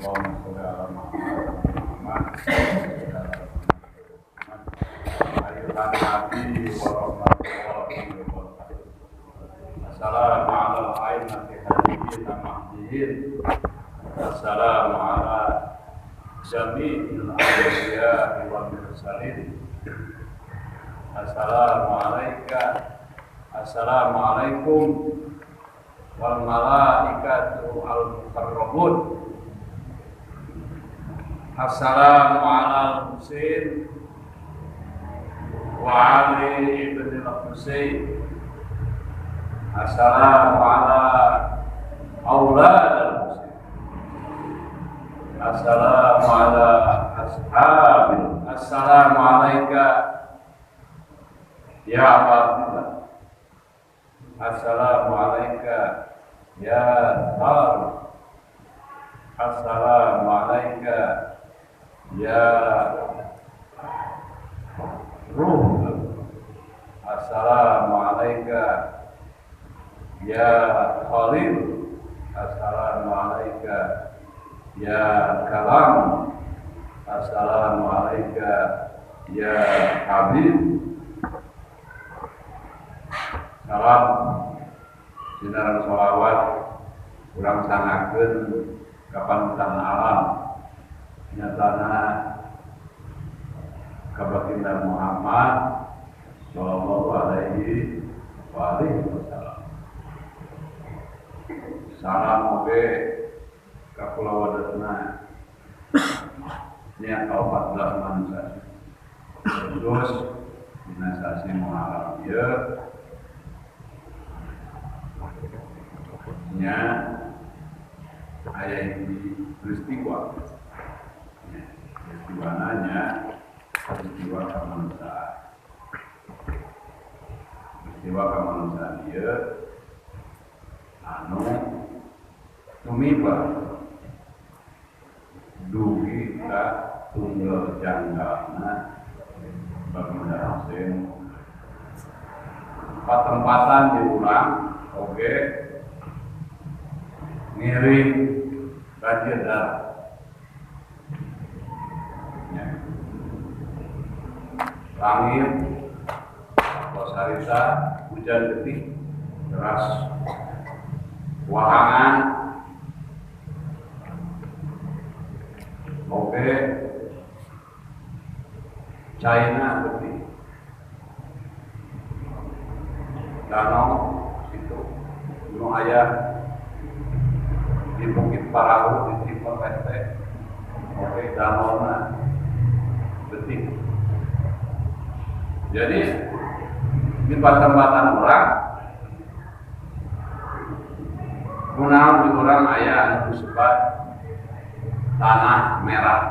Allahumma sholli ala Muhammad. Ayyuhan nabi wa rahmatullahi wa barakatuh. Assalamu ala a'immati hadiyin mahdiyin. Assalamu ala jami'il anbiya'i wal mursalin. Assalamu alayka. Assalamualaikum wal malaikatu al muqarrabun. Assalamu ala al-Husain wa Ali ibn al-Husain. Assalamu ala aulad al-Husain. Assalamu ala ashabi. Assalamu alayka ya Aba Abdillah. Assalamu alayka ya Tariq. Assalamu alayka ya Ruh. Assalamu alayka ya Khalil. Assalamu alayka ya Kalam. Assalamu alayka ya Habib. Salam sinaran sholawat urang sangakeun ka panutan alam nyatana ka baginda Muhammad sallallahu alaihi wa alihi wasallam. Salam oge ka kulawargana nya ka-14 manusia khusus dina sasi Muharram ieu nya aya hiji peristiwa. Peristiwa nanya peristiwa kemanusiaan. Peristiwa kemanusiaan ieu anu tumiba dugi ka tunggal janggalna Baginda Husain. Patempatan diulang oge ngiring banjir darah. Ya. Langit kosarita hujan getih deras, wahangan oge China getih, danau situ gunung aya di Bukit Parahu di Timur Leste, oke danaunya getih. Jadi di patempatan orang, kunaon di orang aya anu disebut tanah merah.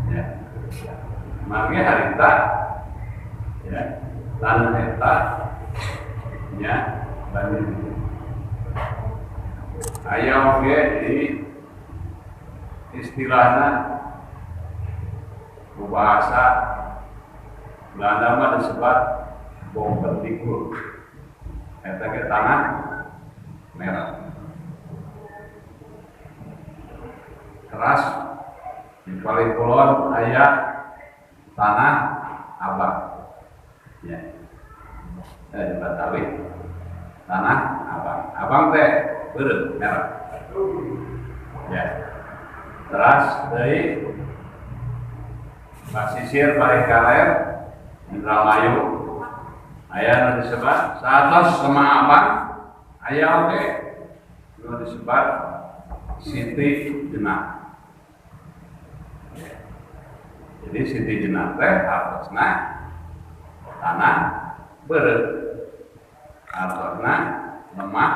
Ya, margi harita, ya tanah eta, ya banjir. Aya oge di istilahna bahasa Belanda mah disebut Bompentikul. Eta ge tanah merah. Keras di paling kulon aya tanah abang. Ya. Di Batawi tanah abang. Abang teh beureum merah. Ya. Teras dari pasisir paling kaler Indramayu aya nu disebut saatos sama abang aya oge nu disebut Siti Jenar. Ya. Jadi Siti Jenar teh hartosna tanah beureum, hartosna lemah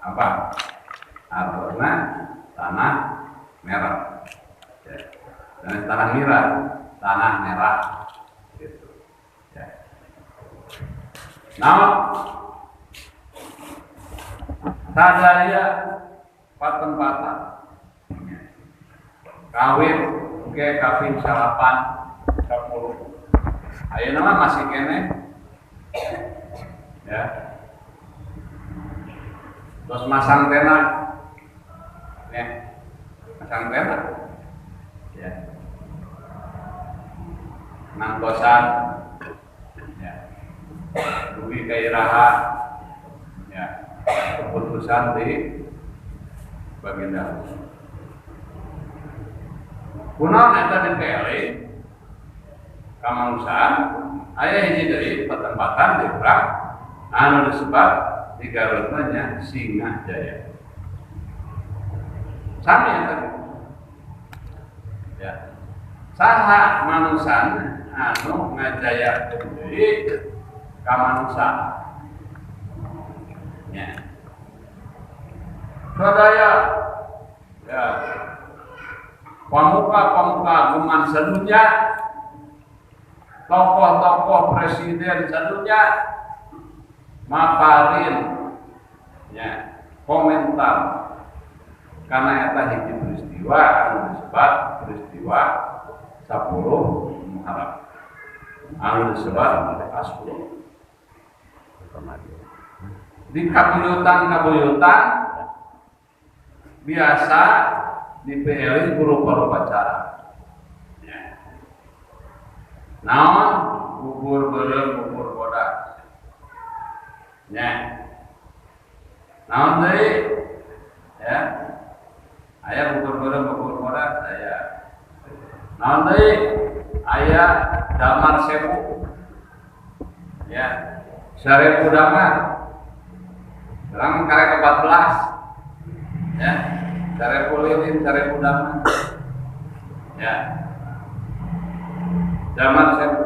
abang, hartosna tanah merah. Ya. Dan tanah merah, tanah merah gitu. Ya. Nah, sadaya patempatan kawin oke kawin 8 10 ayeuna mah masih keneh ya. Terus masang tenda Ya. Masang tenda. Ya. Nangtosan. Ya. Dugi ka iraha. Ya. Keputusan di Baginda. Kunaon eta dipilih kamanusiaan aya hiji deui patempatan di urang anu disebut di Garut nya Singajaya. Sami eta. Ya. Saha manusan anu ngajayakeun deui kamanusiaan. Ya. Sadaya ya pamuka-pamuka agungan sadunya, tokoh-tokoh presiden sadunya maparin ya komentar karena eta hiji peristiwa anu disebut peristiwa 10 Muharram anu disebut Asyura. Di kabuyutan-kabuyutan biasa dipilih berupa-rupa cara. Ya. Naon bubur beureum bubur bodas. Ya. Naon deui? Ya. Aya bubur beureum bubur bodas aya. Naon deui? Aya damar sewu. Ya. 1000 damar. Sekarang karek 14. Ya. 1000 lilin, 1000 damar. Ya. Damar sewu.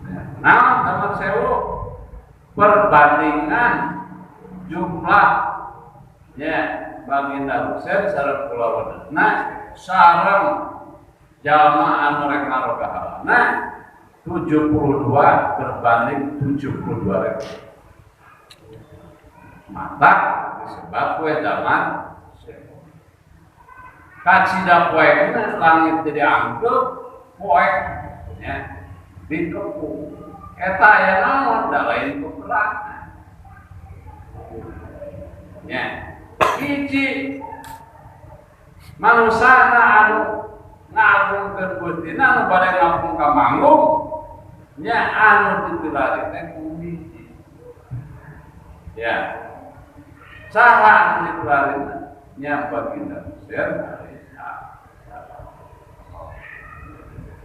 Ya. Nah, damar sewu perbandingan jumlah ya Baginda Husein sareng kulawargana sareng jalma anu rek ngarogahalana 72 berbanding 72.000. Mata disebut kue damar sewu. Kacida poekna langit jadi angkep poek ya dikepung. Eta aya naon da lain peperangan. Ya. Hiji manusana anu ngagungkeun Gustina anu bade ngapung ka manggung nya anu dipilari teh hiji. Ya. Saha anu dipilari nya Baginda Husein alaihissalam.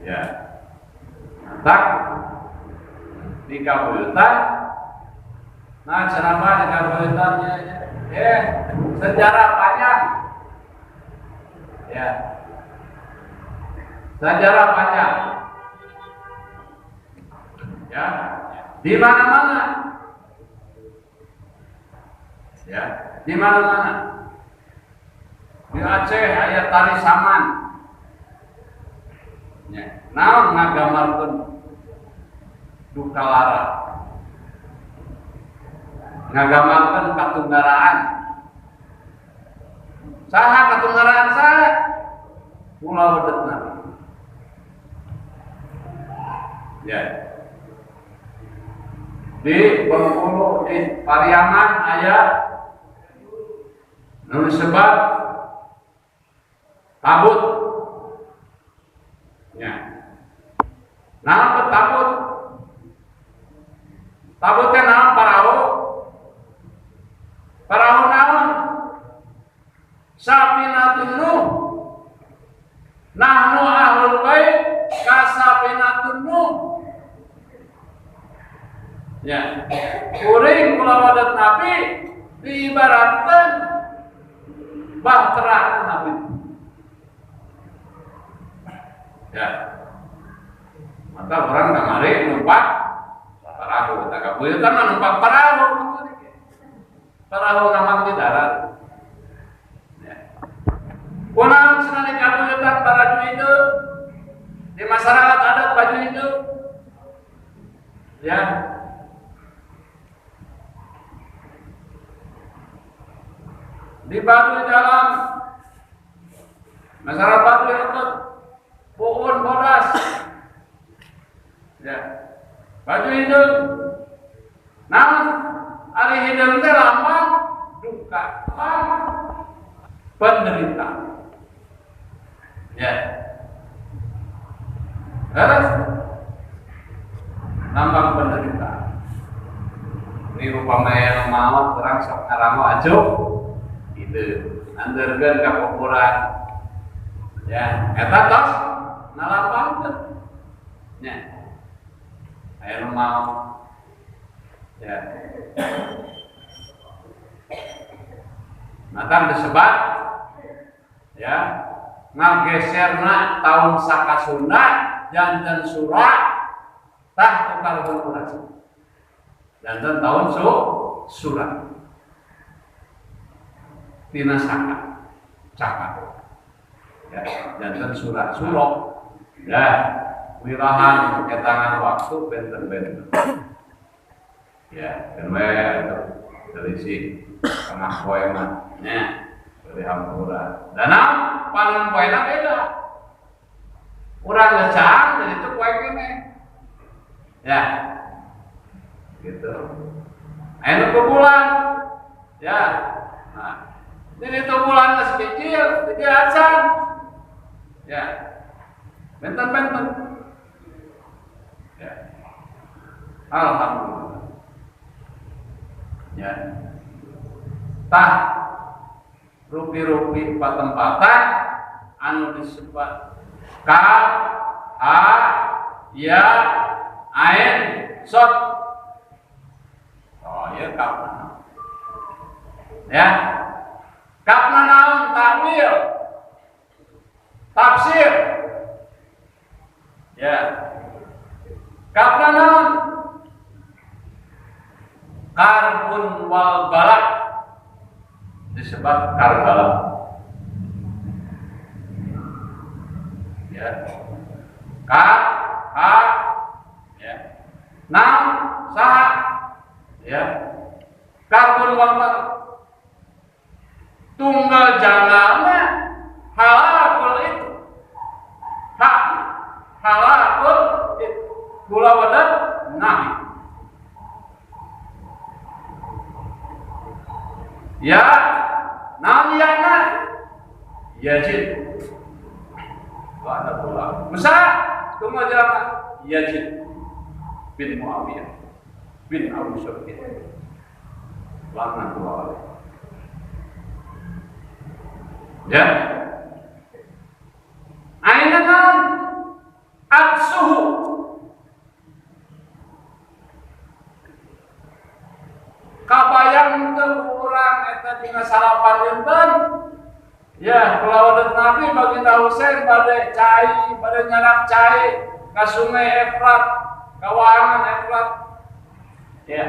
Ya. Tak di kabuyutan. Nah, ceramah di kabuyutannya sejarah panjang. Ya. Sejarah panjang. Ya, di mana-mana. Ya, di mana-mana. Di Aceh aya tari saman. Ya, naon ngagambarkeun duka lara. Ngagambarkeun katunggaraan. Saha katunggaraan saha? Pulau Wedetna. Ya. Di Bengkulu, di Pariaman aya nu disebut tabut. Ya. Naon tabut? Tabut teh naon parahu? Parahu naon? Safinatun Nuh. Nahnu ahlul bait kasafinatun Nuh. Ya. Kuring kulawarga Nabi diibaratkan bahtera Nabi. Ya. Maka orang kamari numpak parahu, tak kabuyutan mah numpak parahu. Parahu ngamang di darat. Ya. Kunaon cenah di kabuyutan baju itu di masyarakat adat baju itu. Ya. Di Baduy dalam masyarakat Baduy itu puun bodas. Ya. Baju hideung. Naon ari hideung teh lambang duka. Penderitaan. Ya. Terus lambang penderitaan. Ini upama yang maut orang sok ngaramo ajuk gitu. Anterkeun ka kuburan. Ya, eta tos nalapangkeun. Nya. Aya nu maot. Ya. Matang disebat ya, ngageserna tahun Saka Sunda janten Sura tah tukar urang. Janten tahun Sura. Tina Saka. Saka. Ya, janten Sura Suro. Ya, wirahan ketangan waktu benten-benten. Ya, dan we dari si tengah poe mah nya dari hampura. Dana panen poena beda. Urang ngecang jadi itu poe kene. Ya. Gitu. Anu ke bulan. Ya. Nah, jadi itu bulan geus kecil, jadi acan. Ya. Benten-benten. Ya. Alhamdulillah. Ya. Tah rupi-rupi patempatan anu disebut K H ya ain sot. Oh ya kapna. Ya. Kapna naon takwil. Tafsir. Ya. Kapna naon? Karbun wal balak disebut Karbala. Ya. K H ya. Nam saha ya. Karbun wal balak. Tunggal janganna halakul itu. Hak halakul itu. Kula wadat nabi. Ya, naon yana? Yazid. Wa pula. Musa, tunggal jangan Yazid bin Muawiyah bin Abu Sufyan. Laknatullah alaih. Ya. Aina naon? Aksuhu. Kabayang teu urang eta dina salapan dinten. Ya, kulawadat Nabi Baginda Husain bade cai, bade nyarak cai ka sungai Efrat, ka wahangan Efrat. Ya.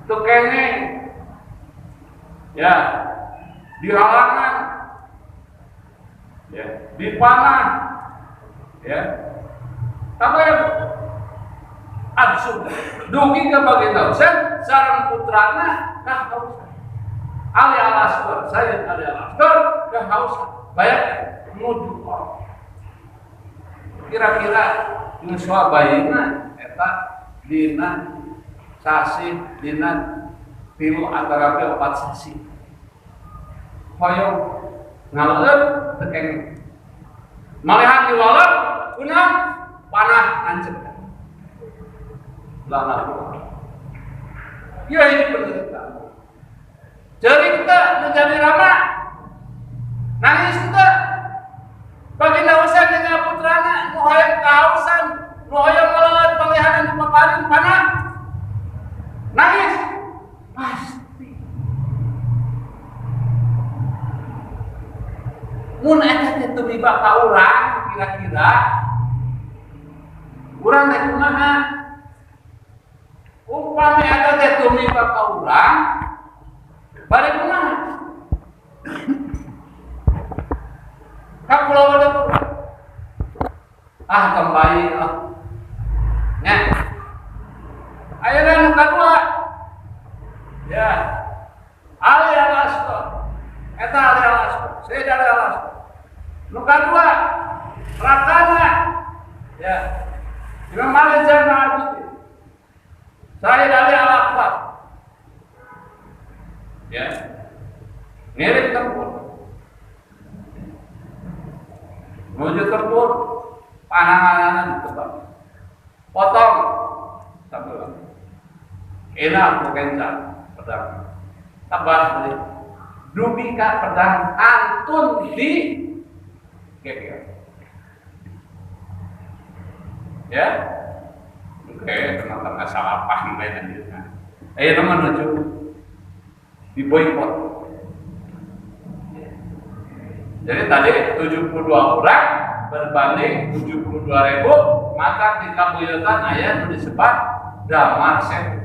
Teu kenging. Ya. Dihalangan. Ya, dipanah. Ya. Kabayang Absu dugi ka Baginda Husain sareng putrana kahausan. Ali al-Asghar, Sayyid Ali al-Asghar kehausan. Bayangkan menuju orang. Kira-kira nyusua bayina eta dina sasih dina tilu antara opat sasih. Hoyong ngaleut teu kenging. Malehan diwalep kuna panah anceuk. Lama. Ya ini penderitaan. Jadi kita menjadi ramah, nangis kita. Baginda Husain dengan putrana, nu hayang kehausan, nu hayang ngalawan panggihanan di paparin panah, nangis pasti. Mun eta teh tumiba ka urang kira-kira, urang teh kumaha? Upami eta teh tumiba ka urang, bade kumaha? Ka kulawarga urang. Ah kembali ah. Nya. Ayeuna nu kadua. Ya. Ali al-Asghar. Eta Ali al-Asghar, Sayyid Ali al-Asghar. Nu kadua, rakana. Ya. Imam Malik Zainal Abidin. Sayyid Ali al-Akbar. Ya. Ngiring tempur. Menuju tempur, pananganana ditebak. Potong sambil enak kenca pedang. Tebas deui. Dugi ka pedang antun di geger. Ya. Oke, tengah-tengah salapan bae lanjutna. Ayeuna menuju di boikot. Jadi tadi 72 orang berbanding 72.000, maka di kabuyutan aya nu disebat Damar Sewu.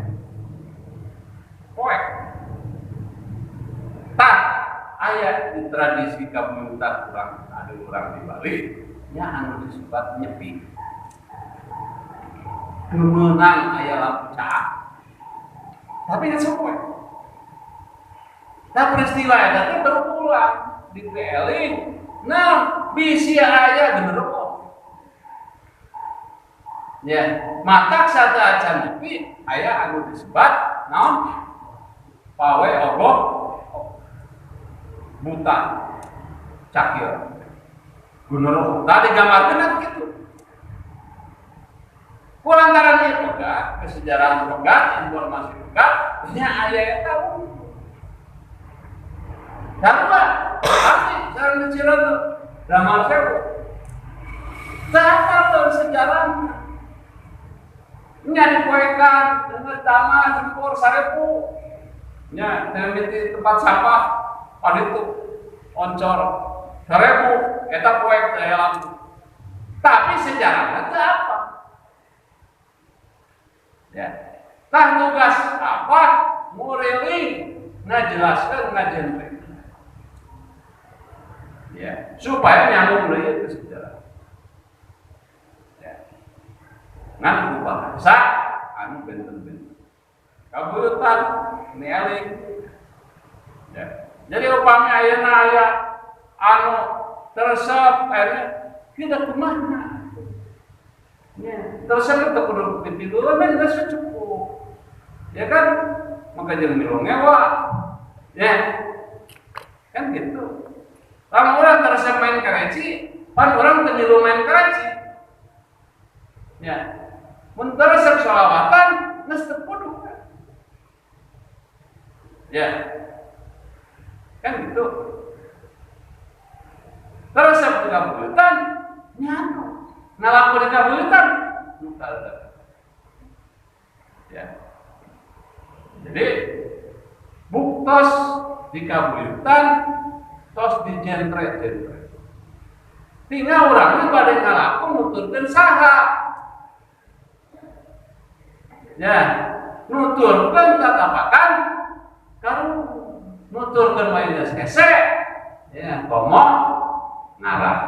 Poek. Tah aya di tradisi kabuyutan urang anu urang di Bali nya anu disebat nyepi. Kemenang aya lampu caak. Tapi geus poek. Tah peristiwa eta teh berulang di Eling. Nah, bisi aya genderuwo. Ya, matak sateuacan nyepi aya anu disebat naon? Pawe ogoh buta cakil. Genderuwo. Tadi gambarkeun kitu. Kulantaran ieu pegat, kesejarahan pegat, informasi pegat, nya aya eta. Sarua, pasti sareng Cireundeu, Damar Sewu. Teu sejarah. Nya dipoekan dengan damar jempol 1000. Nya di tempat sampah paditu oncor 1000 eta poek teh lampu. Tapi sejarahnya teu apa? Ya. Tah tugas apa? Mureling ngajelaskeun ngajentre. Ya, supaya nyambung deui ke sejarah. Ya. Ngan ku bahasa anu benten-benten. Kabuyutan nieling. Ya. Jadi upami ayeuna aya anu teresep ayeuna kita kumaha? Ya, teresep itu kudu dipilih kan geus cukup. Ya kan? Maka jeung milu ngewa. Ya. Kan gitu. Lamun urang teresep main kereci, pan urang teu milu main kereci. Ya. Mun teresep sholawatan, geus teu kudu. Ya. Kan gitu. Teresep di kabuyutan, nyanu. Ngalaku di kabuyutan, nu kaleuh. Ya. Jadi buktos di kabuyutan tos di jentre-jentre. Tinggal urangna bade ngalaku nuturkeun saha. Ya, nuturkeun tatapakan karuhun. Nuturkeun wae geus hese. Ya, komo ngarah.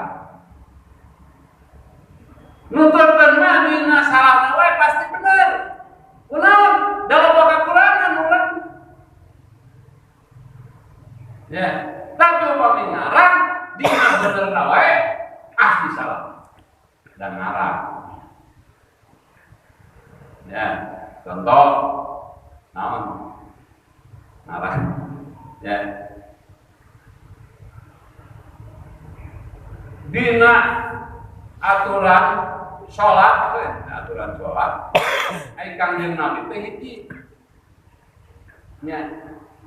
Nuturkeun mah dina salahna wae pasti bener. Kunaon? Da loba kakurangan urang. Ya, tapi upami ngarang dina benerna wae pasti salah. Dan ngarang. Ya, contoh naon? Ngarang. Ya. Dina aturan salat, aturan salat ai Kangjeng Nabi teh hiji. Nya,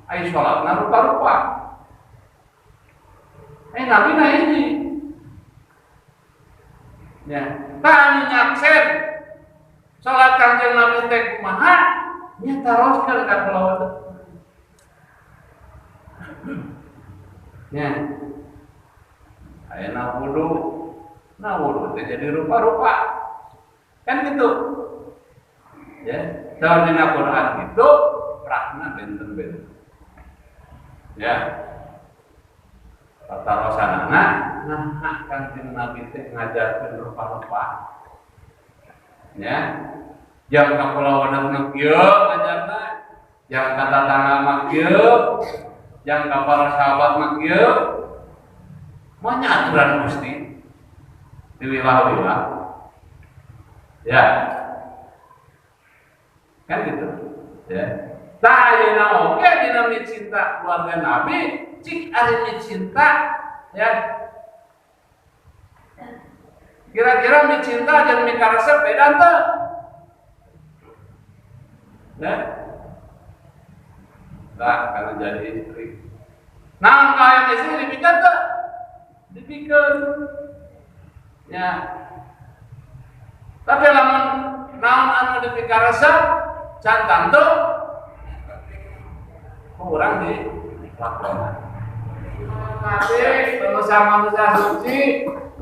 ai salatna rupa-rupa. Ai Nabi na hiji. Ya, tah anu nyaksen salat Kangjeng Nabi teh kumaha? Nya taroskeun ka kulawarga. Ya. Ayeuna wudu, nah wudu teh jadi rupa-rupa. Kan gitu. Ya, saur dina Quran itu prakna benten-benten. Ya. Patarosanana nah Kangjeng Nabi teh ngajarkeun rupa-rupa. Ya. Jang ka kulawarga mah kieu ngajarna, jang ka tatangga mah kieu, jang ka para sahabat mah kieu. Manya aturan Gusti diwilah-wilah. Ya. Kan gitu. Ya. Tah ayeuna oge dina micinta keluarga Nabi, cik ari micinta ya. Kira-kira micinta jeung mikaresep beda teu? Nah, nah kalau jadi istri. Nah, kahayang istri dipikeun teu? Dipikeun. Ya. Tapi lamun naon anu dipikaresep can tangtu kurang dilakukan. Tapi manusia manusia suci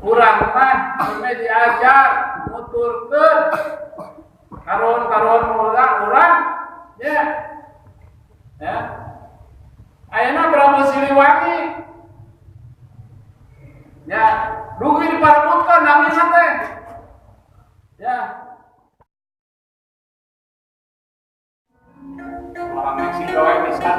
kurang mah kami diajar muturkeun karuhun-karuhun urang urang ya ya. Ayeuna Prabu Siliwangi ya rugi diparebutkeun namina teh ya. Orang Meksiko we bisa.